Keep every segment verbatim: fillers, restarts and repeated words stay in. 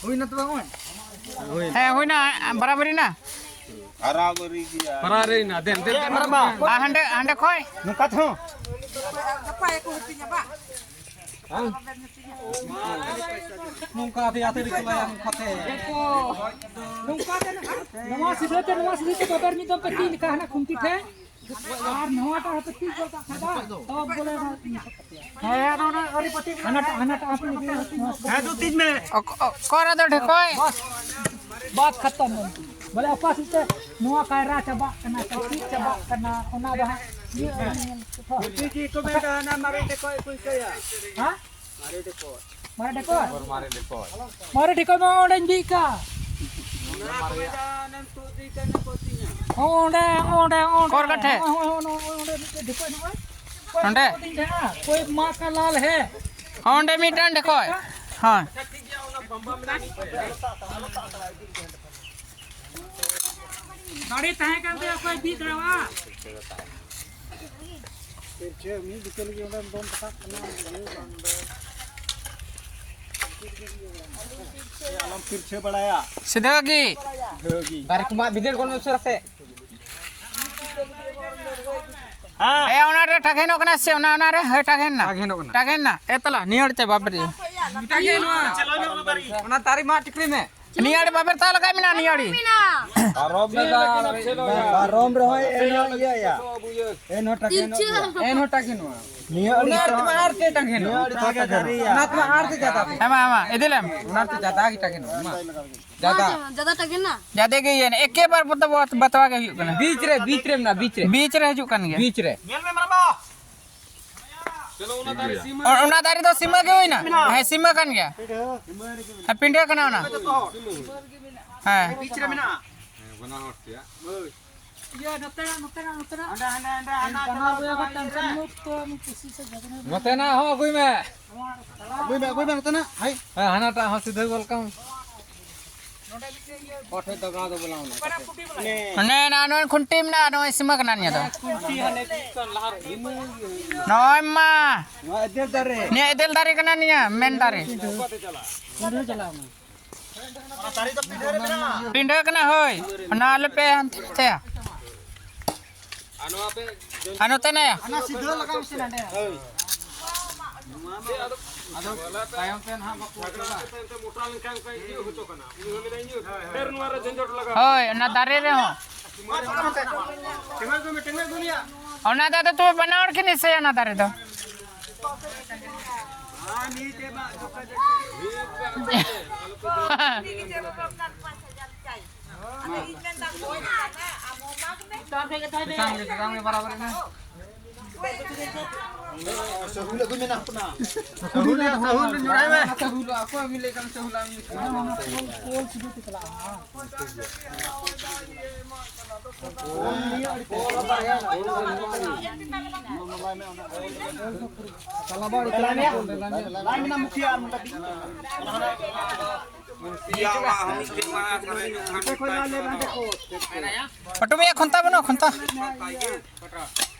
ᱦᱩᱭᱱᱟ ᱛᱚᱵᱮ ᱦᱚᱸᱜᱼᱚᱭ᱾ ᱦᱮᱸ, ᱦᱩᱭᱱᱟ, ᱵᱟᱨᱟᱵᱟᱨᱤ ᱱᱟ᱾ ᱵᱟᱨᱟᱵᱟᱨᱤ ᱜᱮᱭᱟ᱾ ᱵᱟᱨᱟᱵᱟᱨᱤ ᱱᱟ, ᱫᱮᱱ, ᱫᱮᱱ, ᱫᱮᱱ᱾ ᱟᱨ ᱦᱟᱸᱰᱮ, ᱦᱟᱸᱰᱮ ᱠᱷᱚᱡ? ᱱᱚᱝᱠᱟ ᱛᱮᱦᱚᱸ᱾ ᱱᱚᱝᱠᱟ ᱟᱯᱮ ᱟᱛᱮ ᱨᱮ ᱪᱟᱞᱟᱜᱼᱟ, ᱱᱚᱝᱠᱟ ᱛᱮ᱾ ᱱᱚᱝᱠᱟ ᱛᱮ ᱱᱚᱣᱟ ᱥᱤᱫᱷᱟᱹ ᱛᱮ, ᱱᱚᱣᱟ ᱥᱤᱫᱷᱟᱹ ᱛᱮ ᱵᱟᱵᱮᱨ ᱢᱤᱫ ᱫᱚᱢ ᱯᱮ ᱛᱤᱡ ᱞᱮᱠᱷᱟᱱ ᱦᱟᱱᱟ ᱠᱷᱩᱱᱴᱤ ᱴᱷᱮᱱ᱾ ᱟᱨ ᱱᱚᱣᱟᱴᱟᱜ ᱦᱚᱸᱯᱮ ᱛᱤᱡ ᱜᱚᱫ ᱠᱟᱜ ᱠᱷᱟᱡ ᱫᱚ, ᱛᱚ ᱵᱚᱞᱮ ᱦᱮᱸ, ᱟᱫᱚ ᱚᱱᱟ ᱟᱹᱨᱤ ᱯᱟᱹᱴᱤ ᱦᱟᱱᱟᱴᱟᱜ, ᱦᱟᱱᱟᱴᱟᱜ ᱦᱚᱸᱯᱮ ᱤᱫᱤᱭᱟ᱾ ᱦᱮᱸ, ᱫᱩ ᱛᱤᱡ ᱢᱮ᱾ ᱚᱠ-, ᱚᱠ-, ᱚᱠᱚᱨ ᱟᱫᱚ ᱰᱷᱮᱠᱚᱡ? ᱵᱟᱥ, ᱵᱟᱥ ᱠᱷᱟᱛᱚᱢ᱾ ᱵᱚᱞᱮ ᱚᱠᱟ ᱥᱮᱫ ᱛᱮ ᱱᱚᱣᱟ ᱠᱟᱭᱨᱟ ᱪᱟᱵᱟᱜ ᱠᱟᱱᱟ, ᱪᱮᱫ ᱪᱟᱵᱟᱜ ᱠᱟᱱᱟ, ᱚᱱᱟ ᱫᱚ ᱦᱟᱸᱜ ᱤᱭᱟᱹ ᱟᱹᱞᱤᱧ ᱧᱮᱞ ᱴᱷᱤᱠ ᱜᱮ ᱠᱚ ᱢᱮᱱᱫᱟ, ᱦᱟᱱᱟ ᱢᱟᱨᱮ ᱰᱷᱮᱠᱚᱡ ᱠᱚ ᱤᱠᱟᱹᱭᱟ᱾ ᱦᱮᱸ? ᱢᱟᱨᱮ ᱰᱷᱮᱠᱚᱡ᱾ ᱢᱟᱨᱮ ᱰᱷᱮᱠᱚᱡ᱾ ᱢᱟᱨᱮ ᱰᱷᱮᱠᱚᱡ ᱢᱟ ᱚᱸᱰᱮᱧ ᱵᱤᱫ ᱠᱟᱜ᱾ ᱚᱱᱟ ᱠᱚ ᱢᱮᱱᱫᱟ, ᱚᱱᱮᱢ ᱛᱩᱫ ᱤᱫᱤ ᱠᱟᱱᱟ ᱠᱚ ᱛᱤᱧᱟ᱾ ᱦᱚᱸ, ᱚᱸᱰᱮ, ᱚᱸᱰᱮ, ᱚᱸᱰᱮ᱾ ᱚᱠᱚᱨ ᱠᱟᱴᱷᱮ? ᱦᱚᱸ, ᱦᱚᱸ, ᱦᱚᱸ, ᱱᱚᱜᱼᱚᱭ ᱚᱸᱰᱮ ᱢᱤᱫᱴᱮᱡ ᱰᱷᱮᱠᱚᱡ ᱱᱚᱜᱼᱚᱭ᱾ ᱚᱸᱰᱮ? ᱠᱚᱭ ᱢᱟ ᱠᱟ ᱞᱟᱞ ᱦᱮ᱾ ᱦᱚᱸ, ᱚᱸᱰᱮ ᱢᱤᱫᱴᱟᱝ ᱰᱷᱮᱠᱚᱡ᱾ ᱦᱚᱸ᱾ ᱫᱟᱲᱮ ᱛᱟᱦᱮᱸ ᱠᱟᱱ ᱛᱟᱭᱟ, ᱚᱠᱚᱭ ᱵᱤᱫ ᱫᱟᱲᱮᱭᱟᱜᱼᱟ? ᱯᱤᱨᱪᱷᱟᱹ, ᱢᱤᱫ ᱵᱤᱠᱮᱞ ᱜᱮ ᱚᱸᱰᱮᱢ ᱫᱚᱱ ᱨᱟᱠᱟᱵ ᱠᱟᱱᱟ, ᱤᱭᱟᱹ ᱵᱟᱝ ᱫᱚ᱾ ᱟᱞᱚᱢ ᱯᱤᱨᱪᱷᱟᱹ ᱵᱟᱲᱟᱭᱟ᱾ ᱥᱤᱫᱷᱟᱹ ᱜᱮ᱾ ᱥᱤᱫᱷᱟᱹ ᱜᱮ᱾ ᱫᱟᱨᱮ ᱠᱚ ᱢᱟᱜ ᱵᱤᱫᱟᱹᱲ ᱠᱚ ᱢᱮ ᱩᱥᱟᱹᱨᱟ ᱛᱮ᱾ ᱦᱮᱸ᱾ ᱮ, ᱚᱱᱟ ᱨᱮ ᱴᱟᱜᱮᱱᱚᱜ ᱠᱟᱱᱟ ᱥᱮ? ᱚᱱᱟ, ᱚᱱᱟ ᱨᱮ? ᱦᱳᱭ, ᱴᱟᱜᱮᱱ ᱱᱟ᱾ ᱴᱟᱜᱮᱱᱚᱜ ᱠᱟᱱᱟ᱾ ᱴᱟᱜᱮᱱ ᱱᱟ᱾ ᱮ, ᱛᱟᱞᱟ, ᱱᱤᱭᱟᱹ ᱦᱚᱲ ᱛᱮ ᱵᱟᱯ ᱨᱮ᱾ ᱴᱟᱜᱮᱱ ᱱᱚᱣᱟ᱾ ᱚᱱᱟ ᱫᱟᱨᱮ ᱢᱟᱜ ᱴᱤᱠᱨᱤ ᱢᱮ᱾ ᱱᱤᱭᱟᱹ ᱟᱹᱰᱤ ᱵᱟᱵᱮᱨ ᱛᱟᱣ ᱞᱟᱜᱟᱭ ᱢᱮᱱᱟᱜᱼᱟ, ᱱᱤᱭᱟᱹ ᱟᱹᱰᱤ᱾ ᱯᱟᱨᱚᱢ ᱨᱮᱦᱚᱸ ᱤᱭᱟᱹᱭᱟ᱾ ᱮᱱᱦᱚᱸ ᱴᱟᱠᱮ ᱱᱚᱜ ᱜᱮᱭᱟ᱾ ᱮᱱᱦᱚᱸ ᱴᱟᱠᱮ ᱱᱚᱜᱼᱟ᱾ ᱱᱤᱭᱟᱹ ᱟᱹᱰᱤ ᱚᱱᱟ ᱛᱟᱣ ᱛᱮᱢᱟ ᱟᱨ ᱪᱮᱫ ᱴᱟᱠᱮ ᱱᱚᱜᱼᱟ? ᱱᱤᱭᱟᱹ ᱟᱹᱰᱤ ᱛᱟᱣ ᱴᱟᱠᱮ ᱱᱚᱜᱼᱟ᱾ ᱚᱱᱟ ᱛᱮᱢᱟ ᱟᱨ ᱪᱮᱫ ᱡᱟᱫᱟ ᱛᱮ? ᱦᱮᱸ, ᱢᱟ, ᱦᱮᱸ, ᱢᱟ, ᱤᱫᱤ ᱞᱮᱢ᱾ ᱚᱱᱟ ᱛᱮ ᱡᱟᱫᱟ ᱜᱮ ᱴᱟᱠᱮ ᱱᱚᱜᱼᱟ, ᱢᱟ᱾ ᱡᱟᱫᱟ᱾ ᱡᱟᱫᱟ ᱴᱟᱠᱮ ᱱᱟ? ᱡᱟᱫᱟ ᱜᱮ ᱤᱭᱟᱹ ᱮᱠᱮᱵᱟᱨ ᱵᱚᱛᱚ ᱵᱚᱛ-, ᱵᱟᱛᱣᱟ ᱜᱮ ᱦᱩᱭᱩᱜ ᱠᱟᱱᱟ᱾ ᱵᱤᱪ ᱨᱮ, ᱵᱤᱪ ᱨᱮ ᱢᱮᱱᱟᱜᱼᱟ, ᱵᱤᱪ ᱨᱮ᱾ ᱵᱤᱪ ᱨᱮ ᱦᱤᱡᱩᱜ ᱠᱟᱱ ᱜᱮᱭᱟ᱾ ᱧᱮᱞ ᱢᱮ ᱢᱟᱨᱟᱵᱟ᱾ ᱚ-, ᱚᱱᱟ ᱫᱟᱨᱮ ᱫᱚ ᱥᱤᱢᱟᱹ ᱜᱮ ᱦᱩᱭᱱᱟ? ᱦᱮᱸ, ᱥᱤᱢᱟᱹ ᱠᱟᱱ ᱜᱮᱭᱟ᱾ ᱦᱮᱸ, ᱯᱤᱸᱰᱟᱹ ᱠᱟᱱᱟ ᱚᱱᱟ᱾ ᱦᱮᱸ᱾ ᱵᱤᱪ ᱨᱮ ᱢᱮᱱᱟᱜᱼᱟ᱾ ᱤᱭᱟᱹ, ᱱᱚᱛᱮᱱᱟᱜ, ᱱᱚᱛᱮᱱᱟᱜ, ᱱᱚᱛᱮᱱᱟᱜ᱾ ᱦᱟᱸᱰᱮ, ᱦᱟᱸᱰᱮ, ᱦᱟᱸᱰᱮ, ᱦᱟᱸᱰᱮ, ᱦᱟᱸᱰᱮ᱾ ᱱᱚᱛᱮᱱᱟᱜ ᱦᱚᱸ ᱟᱹᱜᱩᱭ ᱢᱮ᱾ ᱟᱹᱜᱩᱭ ᱢᱮ, ᱟᱹᱜᱩᱭ ᱢᱮ, ᱱᱚᱛᱮᱱᱟᱜ᱾ ᱦᱟᱭ᱾ ᱦᱮᱸ, ᱦᱟᱱᱟᱴᱟᱜ ᱦᱚᱸ ᱥᱤᱫᱷᱟᱹ ᱜᱚᱞ ᱠᱟᱢ᱾ ᱚᱱᱮ ᱱᱟ ᱱᱚᱜᱼᱚᱭ ᱠᱷᱩᱱᱴᱤ ᱢᱮᱱᱟᱜᱼᱟ, ᱱᱚᱜᱼᱚᱭ ᱥᱤᱢᱟᱹ ᱠᱟᱱᱟ ᱱᱤᱭᱟᱹ ᱫᱚ᱾ ᱱᱚᱜᱼᱚᱭ ᱢᱟ᱾ ᱱᱚᱣᱟ ᱮᱫᱮᱞ ᱫᱟᱨᱮ᱾ ᱱᱤᱭᱟᱹ ᱮᱫᱮᱞ ᱫᱟᱨᱮ ᱠᱟᱱᱟ, ᱱᱤᱭᱟᱹ ᱢᱮᱱ ᱫᱟᱨᱮ᱾ ᱯᱤᱸᱰᱷᱟᱹ ᱠᱟᱱᱟ, ᱦᱳᱭ᱾ ᱚᱱᱟ ᱟᱞᱚ ᱯᱮ ᱦᱟᱱᱛᱮ ᱱᱟᱛᱮᱭᱟ᱾ ᱟᱨ ᱱᱚᱛᱮ ᱱᱟᱭᱟ᱾ ᱚᱱᱟ ᱥᱤᱫᱷᱟᱹ ᱞᱟᱜᱟᱣ ᱢᱮᱥᱮ ᱱᱟᱰᱮ᱾ ᱦᱳᱭ᱾ ᱟᱫᱚ ᱛᱟᱭᱚᱢ ᱛᱮ ᱱᱟᱦᱟᱜ ᱵᱟᱠᱚ ᱚᱪᱚᱜᱟ᱾ ᱢᱚᱴᱟ ᱞᱮᱱᱠᱷᱟᱱ ᱚᱱᱠᱟ ᱤᱭᱟᱹ ᱦᱚᱪᱚ ᱠᱟᱱᱟ᱾ ᱩᱱᱤ ᱦᱚᱸ ᱢᱮᱱᱟ, "ᱤᱧ ᱯᱷᱮᱨ ᱱᱚᱣᱟ ᱨᱮ ᱡᱷᱟᱧᱡᱚᱴ ᱞᱟᱜᱟᱣ᱾" ᱦᱳᱭ, ᱚᱱᱟ ᱫᱟᱨᱮ ᱨᱮᱦᱚᱸ᱾ ᱚᱱᱟ ᱫᱚ ᱟᱫᱚ ᱛᱚᱵᱮ ᱵᱟᱱᱟ ᱦᱚᱲ ᱠᱤᱱ ᱦᱤᱥᱟᱹᱭᱟ ᱚᱱᱟ ᱫᱟᱨᱮ ᱫᱚ᱾ ᱥᱟᱹᱦᱩᱞ ᱟᱹᱜᱩᱭ ᱢᱮ ᱱᱟ᱾ ᱥᱟᱹᱦᱩᱞ, ᱥᱟᱹᱦᱩᱞ, ᱧᱩᱨᱟᱭ ᱢᱮ᱾ ᱥᱟᱹᱦᱩᱞ, ᱚᱠᱚᱭ ᱵᱤᱱ ᱞᱟᱹᱭ ᱠᱟᱱ ᱥᱟᱹᱦᱩᱞ ᱟᱢ? ᱯᱟᱹᱴᱩ ᱵᱷᱟᱭᱟ, ᱠᱷᱚᱱᱛᱟ ᱵᱟᱹᱱᱩᱜᱼᱟ, ᱠᱷᱚᱱᱛᱟ?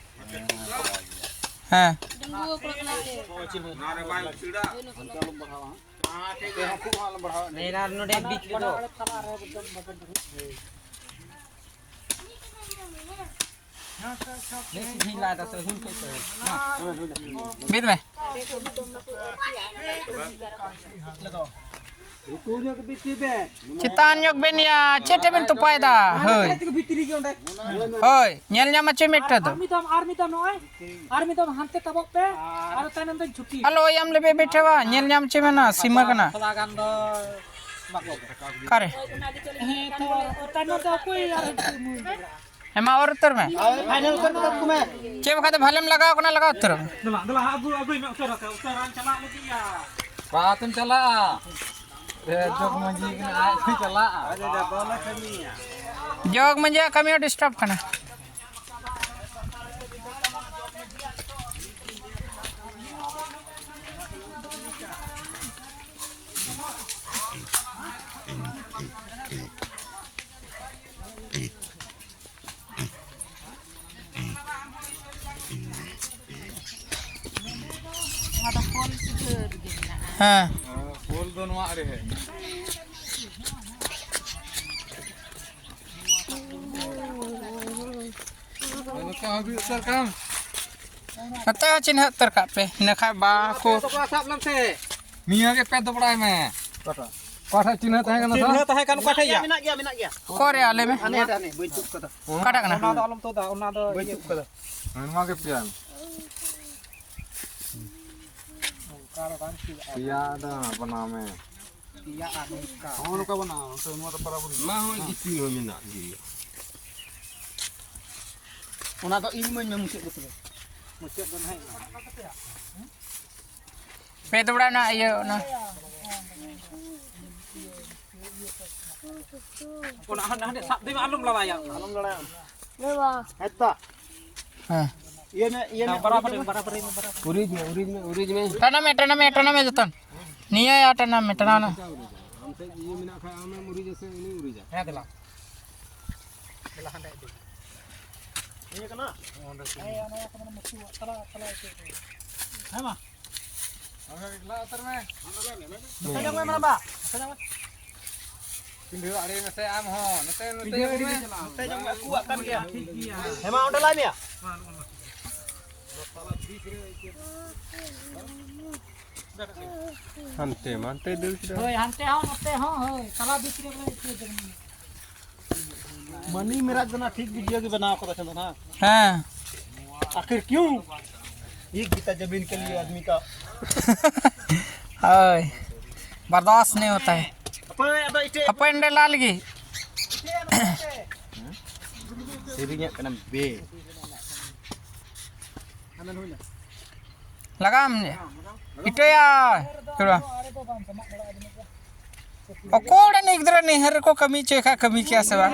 ᱦᱮᱸ᱾ ᱱᱚᱰᱮ ᱵᱤᱪ ᱨᱮᱫᱚ᱾ ᱵᱤᱫ ᱢᱮ᱾ ᱪᱮᱛᱟᱱ ᱧᱚᱜ ᱵᱮᱱ ᱭᱟ, ᱪᱮᱫ ᱵᱮᱱ ᱛᱚᱯᱟᱭᱮᱫᱟ? ᱦᱳᱭ᱾ ᱦᱳᱭ, ᱧᱮᱞ ᱧᱟᱢ ᱦᱚᱪᱚᱭ ᱢᱮ ᱮᱠᱴᱟ ᱫᱚ᱾ ᱟᱨ ᱢᱤᱫ ᱫᱷᱟᱣ, ᱟᱨ ᱢᱤᱫ ᱫᱷᱟᱣ ᱱᱚᱜᱼᱚᱭ, ᱟᱨ ᱢᱤᱫ ᱫᱷᱟᱣ ᱦᱟᱱᱛᱮ ᱛᱟᱵᱚᱜ ᱯᱮ, ᱟᱨ ᱛᱟᱭᱱᱚᱢ ᱫᱚᱧ ᱪᱷᱩᱴᱤ᱾ ᱟᱞᱚ ᱳᱭᱟᱢ ᱞᱮᱵᱮ ᱵᱮᱴᱷᱮᱣᱟ, ᱧᱮᱞ ᱧᱟᱢ ᱦᱚᱪᱚᱭ ᱢᱮ ᱱᱟ, ᱥᱤᱢᱟᱹ ᱠᱟᱱᱟ᱾ ᱛᱷᱚᱲᱟ ᱜᱟᱱ ᱫᱚ ᱵᱟᱠᱚ᱾ ᱚᱠᱟᱨᱮ? ᱦᱮᱸ, ᱛᱚ, ᱛᱟᱭᱱᱚᱢ ᱫᱚ ᱚᱠᱚᱭ ᱟᱨ ᱦᱮᱸ, ᱢᱟ ᱚᱨ ᱩᱛᱟᱹᱨ ᱢᱮ᱾ ᱯᱷᱟᱭᱱᱟᱞ ᱠᱚᱨᱮ ᱫᱚ ᱛᱩᱢᱮ᱾ ᱪᱮᱫ ᱵᱟᱠᱷᱟᱡ ᱫᱚ ᱵᱷᱟᱞᱮᱢ ᱞᱟᱜᱟᱣ ᱠᱟᱱᱟ, ᱞᱟᱜᱟᱣ ᱩᱛᱟᱹᱨᱚᱜ ᱢᱮ᱾ ᱫᱮᱞᱟ, ᱫᱮᱞᱟ, ᱦᱟᱸᱜ ᱟᱹᱜᱩ, ᱟᱹᱜᱩᱭ ᱢᱮ, ᱩᱥᱟᱹᱨᱟ ᱛᱮ, ᱩᱥᱟᱹᱨᱟᱧ ᱪᱟᱞᱟᱜ ᱞᱟᱹᱜᱤᱫ ᱭᱟ᱾ ᱵᱟᱛᱮᱢ ᱪᱟᱞᱟᱜᱼᱟ᱾ ᱮ, ᱡᱚᱜᱽ ᱢᱟᱹᱡᱷᱤ ᱠᱟᱱᱟ, ᱟᱡ ᱛᱮ ᱪᱟᱞᱟᱜᱼᱟ᱾ ᱡᱚᱜᱽ ᱢᱟᱹᱡᱷᱤᱭᱟᱜ ᱠᱟᱹᱢᱤ ᱦᱚᱸ ᱰᱤᱥᱴᱟᱵ ᱠᱟᱱᱟ᱾ ᱦᱮᱸ᱾ ᱯᱳᱞ ᱫᱚ ᱱᱚᱣᱟ ᱟᱲᱮ ᱦᱮᱡ᱾ ᱱᱚᱛᱮ ᱦᱚᱸ ᱵᱤᱫ ᱩᱛᱟᱹᱨ ᱠᱟᱢ᱾ ᱱᱚᱛᱮ ᱦᱚᱸ ᱪᱤᱱᱦᱟᱹ ᱩᱛᱟᱹᱨ ᱠᱟᱜ ᱯᱮ, ᱤᱱᱟᱹ ᱠᱷᱟᱡ ᱵᱟᱠᱚ ᱥᱟᱵ ᱞᱮᱱ ᱥᱮ᱾ ᱱᱤᱭᱟᱹ ᱜᱮ ᱯᱮ ᱫᱚᱵᱲᱟᱭ ᱢᱮ᱾ ᱚᱠᱟᱴᱟᱜ? ᱚᱠᱟᱴᱟᱜ ᱪᱤᱱᱦᱟᱹ ᱛᱟᱦᱮᱸ ᱠᱟᱱᱟ? ᱪᱤᱱᱦᱟᱹ ᱛᱟᱦᱮᱸ ᱠᱟᱱ ᱚᱠᱟ ᱴᱷᱮᱡ ᱭᱟ? ᱢᱮᱱᱟᱜ ᱜᱮᱭᱟ, ᱢᱮᱱᱟᱜ ᱜᱮᱭᱟ᱾ ᱚᱠᱚᱭ ᱨᱮ ᱟᱞᱮ ᱢᱮ? ᱦᱟᱱᱮ, ᱦᱟᱱᱮ, ᱵᱟᱹᱧ ᱛᱩᱫ ᱠᱟᱫᱟ᱾ ᱚᱠᱟᱴᱟᱜ ᱠᱟᱱᱟ? ᱚᱱᱟ ᱫᱚ ᱟᱞᱚᱢ ᱛᱩᱫᱟ, ᱚᱱᱟ ᱫᱚ ᱵᱟᱹᱧ ᱤᱭᱟᱹ ᱛᱩᱫ ᱠᱟᱫᱟ᱾ ᱦᱮᱸ, ᱱᱚᱣᱟ ᱜᱮ ᱯᱮᱭᱟ᱾ ᱚᱱᱠᱟ ᱫᱚ ᱵᱟᱝ ᱴᱷᱤᱠᱚᱜᱼᱟ᱾ ᱯᱮᱭᱟ ᱫᱚ ᱵᱮᱱᱟᱣ ᱢᱮ᱾ ᱯᱮᱭᱟ ᱟᱨ ᱱᱚᱝᱠᱟ᱾ ᱦᱚᱸᱜᱼᱚ ᱱᱚᱝᱠᱟ ᱵᱮᱱᱟᱣ, ᱱᱚᱛᱮ ᱱᱚᱣᱟ ᱫᱚ ᱵᱟᱨᱟᱵᱚᱨ ᱢᱮᱱᱟᱜᱼᱟ᱾ ᱢᱟ ᱦᱚᱸ ᱜᱤᱛᱤᱞ ᱦᱚᱸ ᱢᱮᱱᱟᱜ ᱜᱮ᱾ ᱚᱱᱟ ᱫᱚ ᱤᱧ ᱢᱟᱧ ᱢᱮ ᱢᱩᱪᱟᱹᱫ ᱫᱚ ᱛᱚᱵᱮ᱾ ᱢᱩᱪᱟᱹᱫ ᱫᱚ ᱱᱟᱦᱟᱜ ᱤᱧ ᱢᱮ᱾ ᱯᱮ ᱫᱚᱵᱲᱟ ᱚᱱᱟ ᱤᱭᱟᱹ ᱚᱱᱟ᱾ ᱚᱱᱟ ᱦᱟᱸᱰᱮ, ᱦᱟᱸᱰᱮ ᱥᱟᱵ ᱫᱮ ᱢᱮ, ᱟᱞᱚᱢ ᱞᱟᱲᱟᱭᱟ᱾ ᱟᱞᱚᱢ ᱞᱟᱲᱟᱭᱟ᱾ ᱦᱮᱸ᱾ ᱤᱭᱟᱹ ᱢᱮ, ᱤᱭᱟᱹ ᱢᱮ, ᱵᱟᱨᱟᱵᱟᱨᱤ, ᱵᱟᱨᱟᱵᱟᱨᱤ, ᱵᱟᱨᱟᱵᱟᱨᱤ᱾ ᱩᱨᱤᱡ ᱢᱮ, ᱩᱨᱤᱡ ᱢᱮ, ᱩᱨᱤᱡ ᱢᱮ᱾ ᱴᱟᱱᱟ ᱢᱮ, ᱴᱟᱱᱟ ᱢᱮ, ᱴᱟᱱᱟ ᱢᱮ ᱡᱚᱛᱚᱱ᱾ ᱱᱤᱭᱟᱹ ᱭᱟ ᱴᱟᱱᱟ ᱢᱮ, ᱴᱟᱱᱟ ᱱᱟ᱾ ᱟᱢ ᱴᱷᱮᱡ ᱤᱭᱟᱹ ᱢᱮᱱᱟᱜ ᱠᱷᱟᱡ ᱟᱢᱮᱢ ᱩᱨᱤᱡᱟ ᱥᱮ ᱩᱱᱤ ᱩᱨᱤᱡᱟ? ᱦᱮᱸ, ᱫᱮᱞᱟ᱾ ᱫᱮᱞᱟ ᱦᱟᱸᱰᱮ ᱤᱫᱤ᱾ ᱱᱤᱭᱟᱹ ᱠᱟᱱᱟ? ᱦᱮᱸ, ᱚᱱᱟ ᱠᱚ ᱢᱟᱱᱮ ᱢᱩᱪᱩ ᱛᱟᱞᱟ, ᱛᱟᱞᱟ ᱤᱫᱤ᱾ ᱦᱮᱸ ᱢᱟ᱾ ᱟᱢ ᱮᱠᱞᱟ ᱩᱛᱟᱹᱨ ᱢᱮ᱾ ᱱᱚᱛᱮ ᱡᱚᱝ ᱢᱮ, ᱢᱟᱨᱟᱝᱵᱟ᱾ ᱱᱚᱛᱮ ᱡᱚᱝ ᱢᱮ᱾ ᱯᱤᱸᱰᱷᱟᱹ ᱟᱲᱮ ᱢᱮᱥᱮ ᱟᱢ ᱦᱚᱸ᱾ ᱱᱚᱛᱮ, ᱱᱚᱛᱮ ᱯᱤᱸᱰᱷᱟᱹ ᱡᱚᱝ ᱟᱲᱮ ᱢᱮ᱾ ᱪᱟᱞᱟᱜ ᱟᱢ᱾ ᱱᱚᱛᱮ ᱡᱚᱝ ᱢᱮ, ᱟᱠᱚᱣᱟᱜ ᱠᱟᱱ ᱜᱮᱭᱟ᱾ ᱴᱷᱤᱠ ᱜᱮᱭᱟ᱾ ᱦᱮᱸ ᱢᱟ, ᱚᱸᱰᱮ ᱞᱟᱭ ᱢᱮᱭᱟ᱾ ᱦᱟᱱᱛᱮ ᱢᱟ ᱦᱟᱱᱛᱮ ᱫᱟᱹᱲ ᱠᱮᱫᱟ᱾ ᱦᱳᱭ, ᱦᱟᱱᱛᱮ ᱦᱚᱸ, ᱱᱚᱛᱮ ᱦᱚᱸ, ᱦᱳᱭ, ᱛᱟᱞᱟ ᱵᱷᱤᱛ ᱨᱮ ᱵᱚᱞᱮ ᱤᱭᱟᱹ ᱡᱚᱝ ᱢᱮ᱾ ᱢᱟᱹᱱᱤ ᱢᱮᱨᱟᱡᱽ ᱫᱚ ᱱᱟᱜ ᱴᱷᱤᱠ ᱵᱷᱤᱰᱤᱭᱳ ᱜᱮ ᱵᱮᱱᱟᱣ ᱠᱟᱫᱟ ᱪᱟᱸᱫᱚ ᱱᱟᱜ᱾ ᱦᱮᱸ᱾ आखिर क्यों? एक बीता जमीन के लिए आदमी का। ᱦᱳᱭ, ᱵᱟᱨᱫᱟᱥ ᱱᱮ ᱦᱳᱛᱟ ᱦᱮ᱾ ᱦᱟᱯᱳᱭ, ᱟᱫᱚ ᱤᱴᱟᱹ ᱦᱟᱯᱳᱭ, ᱱᱚᱸᱰᱮ ᱞᱟ ᱞᱟᱹᱜᱤᱫ᱾ ᱥᱮᱨᱮᱧᱟᱜ ᱠᱟᱱᱟᱢ ᱵᱮ᱾ ᱞᱟᱜᱟᱢ ᱤᱴᱟᱹᱭᱟ᱾ ᱚᱠᱚᱭ ᱨᱮᱱ ᱜᱤᱫᱽᱨᱟᱹ ᱱᱟᱹᱭᱦᱟᱹᱨ ᱨᱮᱠᱚ ᱠᱟᱹᱢᱤ ᱦᱚᱪᱚᱭ ᱠᱷᱟᱡ ᱠᱟᱹᱢᱤ ᱠᱮᱭᱟ ᱥᱮ ᱵᱟᱝ?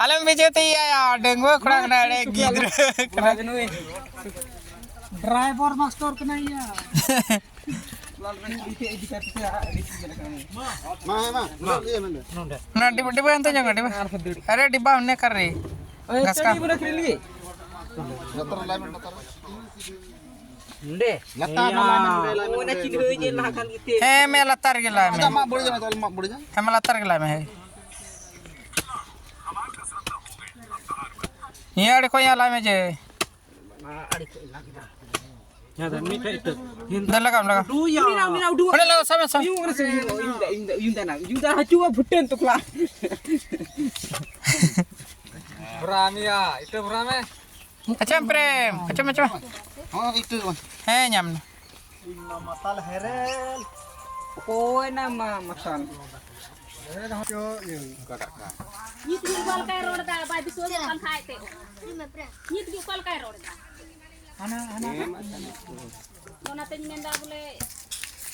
ᱟᱞᱮᱢ ᱵᱤᱡᱮᱛᱤᱭᱟ, ᱰᱟᱺᱜᱩᱣᱟᱹ ᱠᱚᱲᱟ ᱠᱟᱱᱟᱭ, ᱟᱹᱰᱤ ᱜᱤᱫᱽᱨᱟᱹ ᱠᱟᱱᱟᱭ᱾ ᱰᱨᱟᱭᱵᱷᱟᱨ ᱢᱟᱥᱴᱟᱨ ᱠᱟᱱᱟᱭ ᱭᱟ᱾ ᱢᱟ, ᱦᱮᱸ, ᱢᱟ, ᱱᱚᱰᱮ ᱤᱭᱟᱹ ᱢᱮᱱᱫᱟ᱾ ᱚᱱᱟ ᱰᱤᱵᱟᱹ, ᱰᱤᱵᱟᱹ ᱮᱱᱛᱮ ᱧᱚᱜ ᱰᱤᱵᱟᱹ᱾ ᱟᱨᱮ ᱰᱤᱵᱟᱹ ᱚᱱᱮ ᱠᱟᱨ ᱨᱮ᱾ ᱜᱷᱟᱥᱠᱟ᱾ ᱞᱟᱛᱟᱨ ᱨᱮ ᱞᱟᱭ ᱢᱮ, ᱞᱟᱛᱟᱨ ᱨᱮ᱾ ᱱᱚᱰᱮ? ᱞᱟᱛᱟᱨ ᱨᱮ ᱞᱟᱭ ᱢᱮ, ᱱᱚᱰᱮ ᱞᱟᱭ ᱢᱮ, ᱚᱱᱟ ᱱᱚᱰᱮ᱾ ᱪᱤᱱᱦᱟᱹ ᱡᱮ ᱞᱟᱦᱟ ᱠᱷᱟᱱ ᱜᱮ ᱛᱮ᱾ ᱦᱮᱸ, ᱢᱮ ᱞᱟᱛᱟᱨ ᱨᱮᱜᱮ ᱞᱟᱭ ᱢᱮ᱾ ᱟᱪᱪᱷᱟ, ᱢᱟᱜ ᱵᱚᱲᱮ ᱡᱟᱭᱜᱟ, ᱛᱟᱦᱞᱮ ᱢᱟᱜ ᱵᱚᱲᱮ ᱡᱟᱭᱜᱟ᱾ ᱦᱮᱸ, ᱢᱟ ᱞᱟᱛᱟᱨ ᱨᱮᱜᱮ ᱞᱟᱭ ᱢᱮ, ᱦᱮᱸ᱾ ᱱᱤᱭᱟᱹ ᱟᱲᱮ ᱠᱷᱚᱱ ᱭᱟ ᱞᱟᱭ ᱢᱮ ᱡᱮ᱾ ᱫᱮ ᱞᱟᱜᱟᱣ, ᱞᱟᱜᱟᱣ᱾ ᱚᱸᱰᱮ ᱞᱟᱜᱟᱣ, ᱥᱟᱵ ᱢᱮ, ᱥᱟᱵ ᱢᱮ᱾ ᱵᱷᱚᱨᱟᱣ ᱢᱮᱭᱟ, ᱤᱴᱟᱹ ᱵᱷᱚᱨᱟᱣ ᱢᱮ᱾ ᱟᱪᱪᱷᱟ, ᱯᱨᱮᱢ, ᱟᱪᱪᱷᱟ, ᱟᱪᱪᱷᱟ᱾ ᱦᱚᱸ, ᱤᱴᱟᱹ ᱵᱟᱝ᱾ ᱦᱮᱸ, ᱧᱟᱢ ᱱᱟ᱾ ᱤᱧ ᱢᱟ ᱢᱟᱛᱟᱞ ᱦᱮᱨᱮᱞ᱾ ᱚᱠᱚᱭ ᱱᱟ ᱢᱟ ᱢᱟᱛᱟᱞ? ᱱᱤᱛ ᱜᱮ ᱚᱠᱟ ᱞᱮᱠᱟᱭ ᱨᱚᱲ ᱮᱫᱟ, ᱵᱟᱭ ᱵᱤᱥᱣᱟᱥᱚᱜ ᱠᱟᱱ ᱠᱷᱟᱡ ᱛᱮ᱾ ᱱᱤᱛ ᱜᱮ ᱚᱠᱟ ᱞᱮᱠᱟᱭ ᱨᱚᱲ ᱮᱫᱟ? ᱦᱟᱱᱟ, ᱦᱟᱱᱟ᱾ ᱚᱱᱟᱛᱮᱧ ᱢᱮᱱᱫᱟ ᱵᱚᱞᱮ,